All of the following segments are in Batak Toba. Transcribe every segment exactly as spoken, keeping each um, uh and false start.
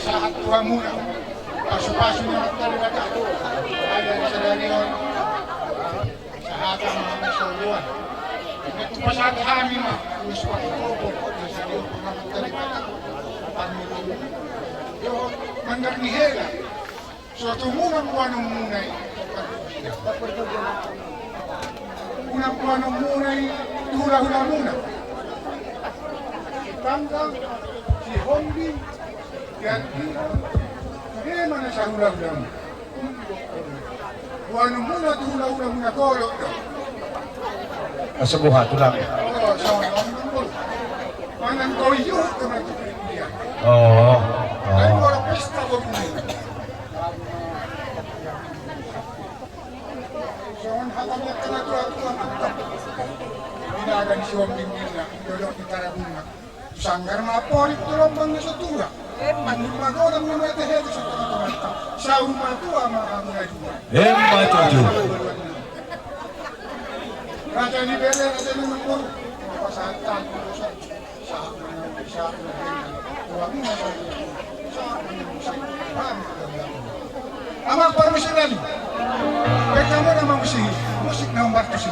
Sahat tu hamuna. Pasu-pasu ni Amanta Debata. Ai di sadari on. Sahat ma hamu sorion. Pasahat hami ma. Ulos pasu-pasu. Di sadari on Amanta Debata. Panutun. Yo, mandar ni hela. So tumuna boanonmuna i. Unang boanonmuna i tu hula-hulamuna. Si Panggang, si Hombing, si Anti, dia mana sahula-hulamuna. Boanonmuna tu hula-hulamuna, kolok do. Asa boha tulang. Oh, sama, sama. Manang kau iuhut sama tu dia. Oh, oh. Kan orang pesta begini. Songon hata ni angka na tua-tua, mantap. Binaga ni si Hombing ninna, dodok ni Tarabunga. Sanggar ma porik tu lombang na so tua. Emma. Manut magodang na mate hete so tua-tua, mantap. Saur matua ma hamu na dua. Emma tutu. Raja ni Bere, raja ni Mangkuru. Pasahat hami. Amang parmusik nami. Pekka muna ma musik, musik na umbar tusi.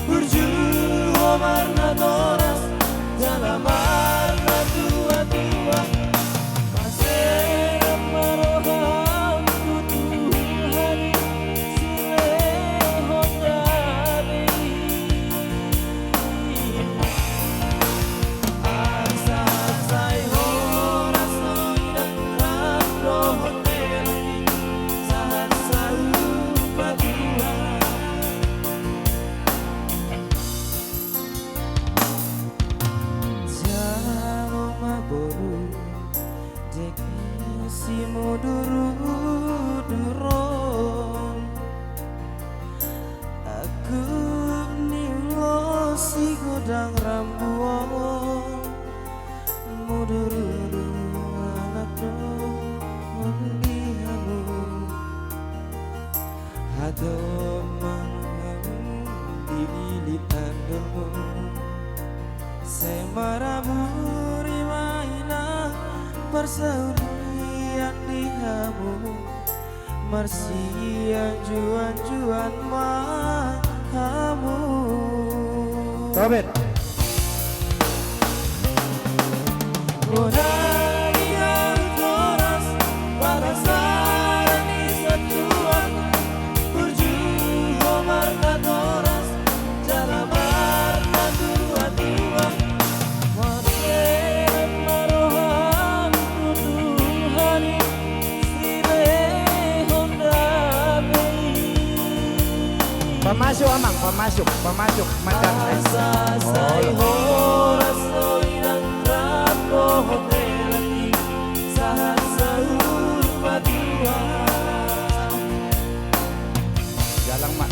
Burju marnatoras jala marnatua-tua. Marsere ma roham tu Tuhan i, silehon dame i. Asa sai horas do inang ram dohot hela i, sahat saur matua. Jalo ma boru, dengke simudur-udur on. Angkup ni ulos sigodang rambu on. Mudur-udur anak do on di hamu. Hatomang hamu di lilit andormu. Sai maraburi ma inang parsaulian di hamu. Marsianjuan-juan ma hamu. Tobet. Bona ni hau toras, pasaran ni satua. Burju ho marnatoras, jala marnatua-tua. Marsere ma roham tu Tuhan i, silehon dame i. Pamasuk, Amang, pamasuk, pamasuk. Mantap. Asa sai horas do inang ram dohot hela i, sahat saur matua. Jalang ma.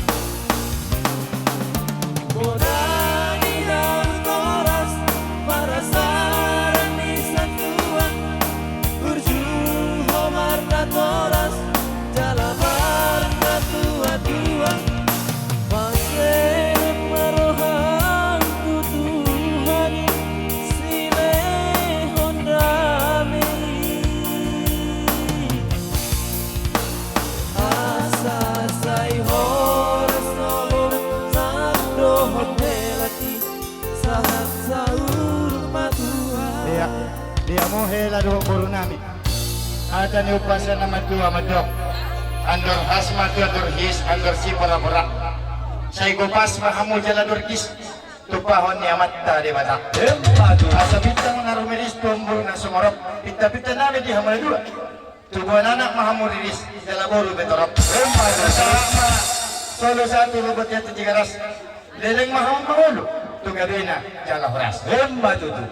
Bona ni hau toras, pasaran ni satua. Burju ho marnatoras, jala marnatua-tua. Marsere ma roham tu Tuhan i, silehon dame i. Asa sai horas do inang ram dohot hela i, sahat saur matua. Dia, dia mo hela dohot boru nami. Hata ni umpasa na matua mandok. Andor has ma tu andor his, andor sipora-pora. Sai gopas ma hamu jala dorgis. Tumpahon ni Amanta Debata. Emma tutu. Asa bintang na rumiris tu ombur na sumorop. Pinta-pinta nami di hamu na dua. Tubuan anak ma hamu riris, jala boru pe torop. Emma tutu. Sahat ma solu sahat tu lobot ni Tigaras. Leleng ma hamu mangolu tu gabena jala horas. Emma tutu.